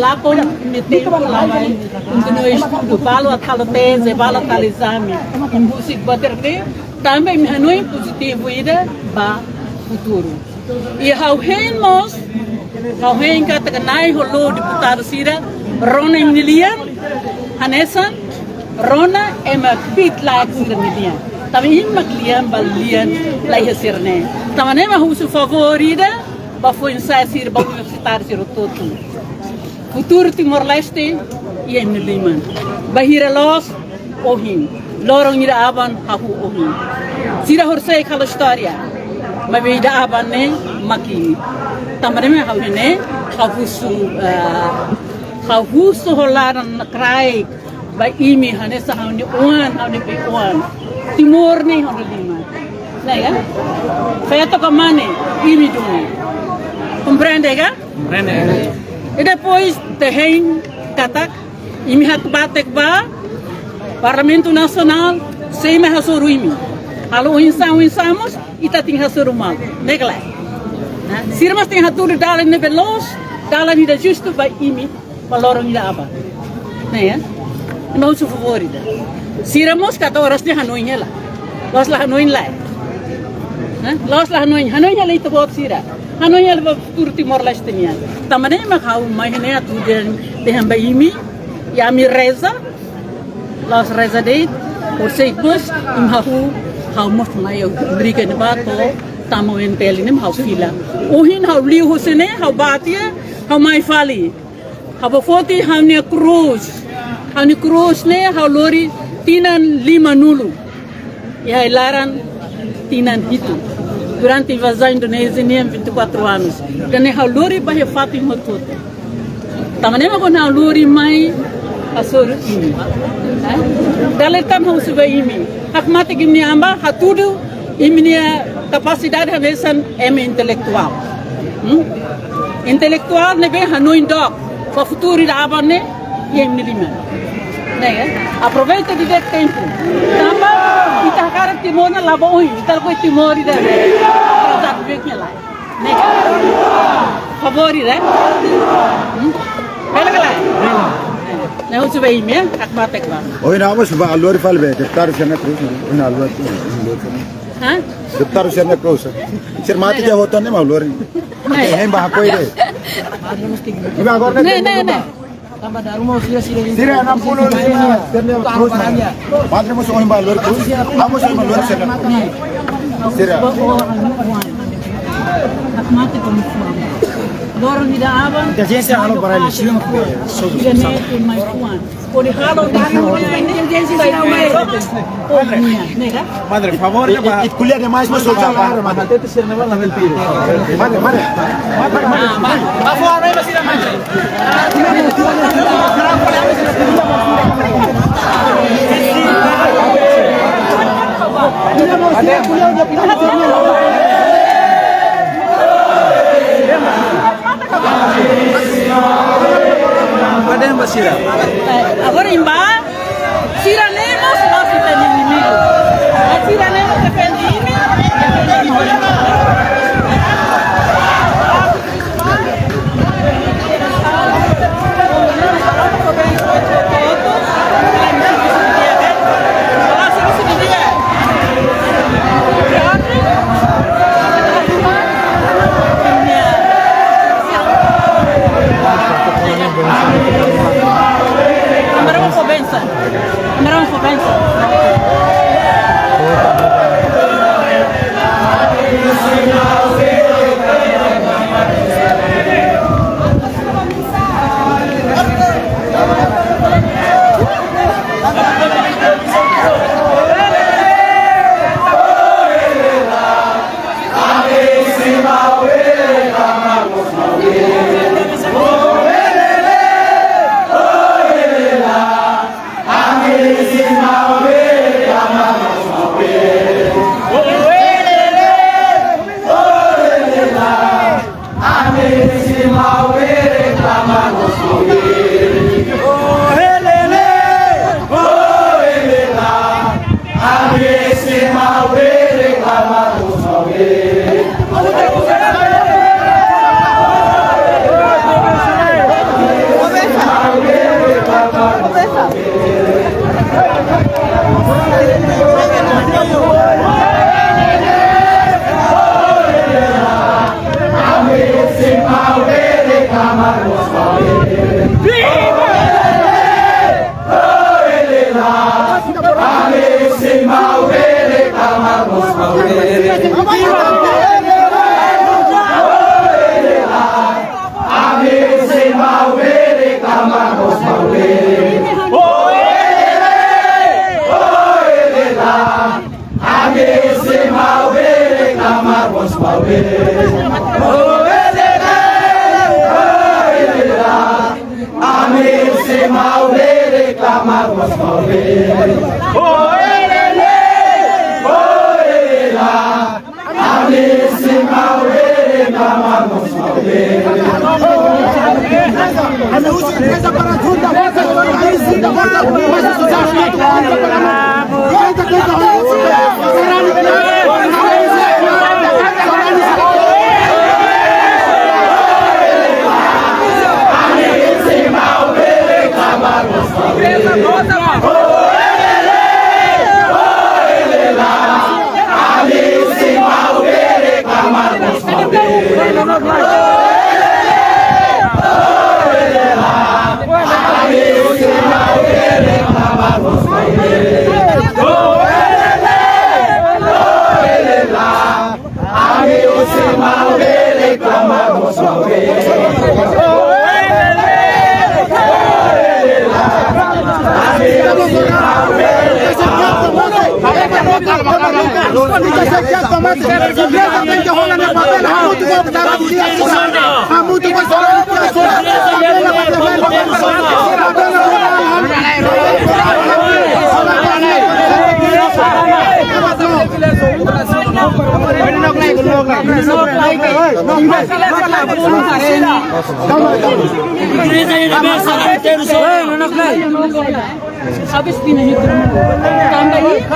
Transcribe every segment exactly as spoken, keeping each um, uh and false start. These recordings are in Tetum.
Lakon metin, kontinua estudu, balu atu halo teze, balu atu halo ezame, imi husik bater de, tanba imi hanoin pozitivu ida ba futuru. I ha'u hein mós, ha'u hein katak Na'i halo deputadu sira, rona imi-nia lian, hanesan, rona ema kbiit-laek sira-nia lian. Tanba imi mak lian ba lian la iha sira-ne'e. Tanba ne'e mak husu favór ida, ba foin-sa'e sira, ba universitáriu sira hotu-hotu. Futuru Timor-Leste iha imi-nia liman. Bainhira loos, ohin. Loron ida aban, hahú ohin. Sira horisehik halo istória. Maibé ida aban ne'e mak imi. Tanba ne'e mak ha'u hein ne'e, ha'u husu, eh, ha'u husu ho laran kraik ba imi hanesan ha'u-nia oan, ha'u-nia bei-oan. Timor ne'e ha'u-nia liman. Ne'e ka? Feto ka mane, imi duni. Komprende ka? Komprende. I depois ita hein katak, imi hakbatek ba Parlamentu Nasionál, sei mai hasoru imi. Halo oinsá, oinsá mós, ita tenke hasoru malu. Ne'e ka lae? Nah, sira mós tenke hatudu dalan ne'ebé loos, dalan ida justu ba imi, ba loron ida aban. Ne'e ka? Entaun, husu favór ida. Sira mós katak oras ne'e hanoin hela. La'ós la hanoin lae. Hah? La'ós la hanoin, hanoin hela ita-boot sira. Hanoin hela ba futuru Timor-Leste nian. Tanba ne'e mak ha'u mai ne'e atu dehan, dehan ba imi, i ami reza, la'ós reza de'it, horisehik mós, imi hahú, ha'u mós mai, ha'u briga ne'ebá to'o, tama O N P L ne'e ha'u fila. Ohin ha'u liu husi ne'e, ha'u bá tiha, ha'u mai fali. Ha'u bá foti ha'u-nia krús. Ha'u-nia krús ne'e ha'u lori tinan limanulu. Iha ai-laran tinan hitu. Durante invazaun Indonézia nian vinte e quatro anos. Ida-ne'e ha'u lori ba iha fatin hotu-hotu. Tanba ne'e mak ha'u lori mai hasoru imi. Eh? Dalan ida tan ha'u husu ba imi. Hakmatek imi-nia an ba, hatudu imi-nia kapasidade hanesan ema intelektuál. Hmm? Intelektuál ne'ebé hanoin dook ba futuru ida aban ne'e, iha imi-nia liman. Ne'e ka? Aproveita didi'ak tempu. Tanba ita hakarak Timor ne'e la'o ba oin, ita lakohi Timor ida. Atrasadu bek ne'e lae. Ne'e ka? Favór ida. Hmm? Bele ka lae? Ne'e husu ba imi, hakmatek ba. Ohin ami mós bá lori fali be, deputadu sira-nia krús, ohin lori. Hah? Deputadu sira-nia krús. Sira mate tiha hotu ne'e mak lori. Ne'e. Hein ba hakoi de'it. Ne'e, ne'e, ne'e. Sira enam puluh lima, sira-nia krús. Mate mós ohin bá lori krús. Ami mós ohin bá lori sira-nia krús. Sira. Loron ida aban. Intelijénsia halo barallu, sira mak. Ida-ne'e mai fuan. Pode halo dano, intelijénsia sira mai. Madre, favór, i, i, i ko'alia demais, mas soltar la, madre. Madre, madre. Madre, madre. Ade ba sira. Eh, agora imi bá, sira-ne'e mós, mós ita-nia inimigu. Eh, sira-ne'e mós defende imi. Kamarão for benção. Kamarão for benção. Ami husi Maubere klamar mós Maubere. Ami husi Maubere klamar mós Maubere. Ami husi Maubere klamar mós Maubere. Habis pindah itu. Tambah ini.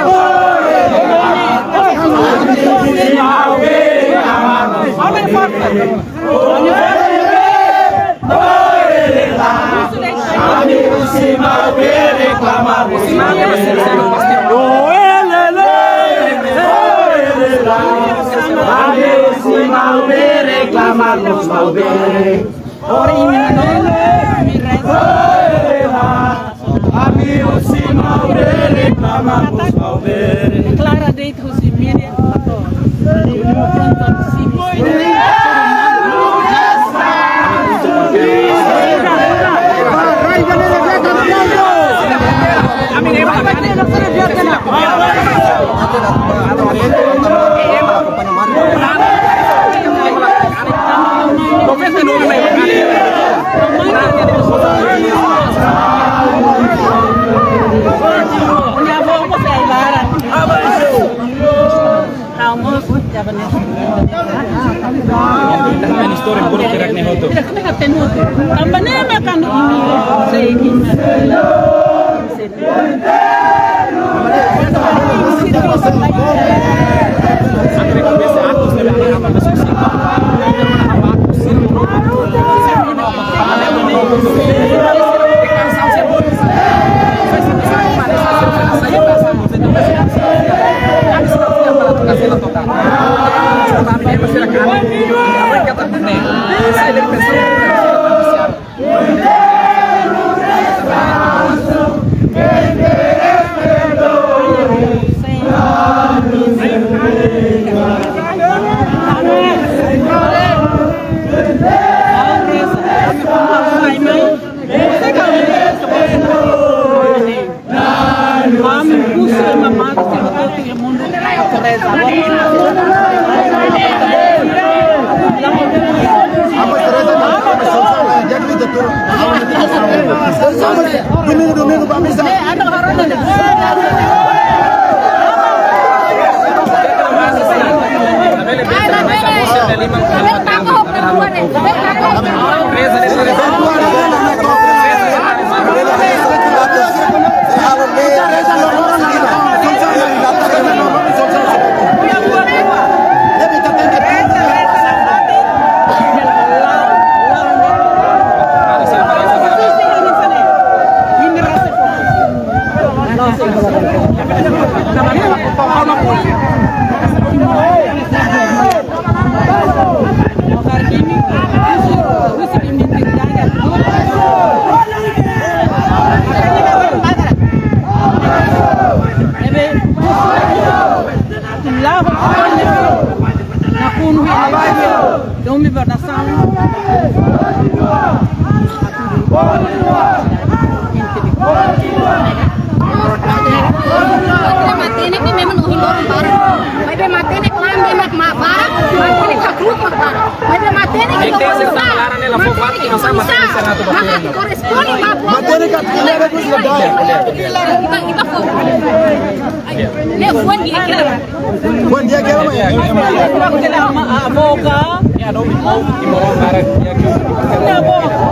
Ami husi Maubere klamar mós Maubere. Ami husi Maubere klamar mós Maubere. Ora ini, ami reza. Ami husi Maubere klamar mós Maubere. Clara Deito husi Miriam. Istória bodoh kerak ne hotu. Tambah ne'e kan ini. Ami husu ema mate, se betul tu ya mundu. Domingu, domingu, ba misa. Matenek ne'e memang ohin loron barak. Maibé matenek lambe mak ma barak, matenek Mas matenek ita uza. Matenek ita uza. Matenek ita uza. Matenek ita uza. Ne'e fuan di'ak hela. Fuan di'ak hela, mas. Ita boka. Ita boka.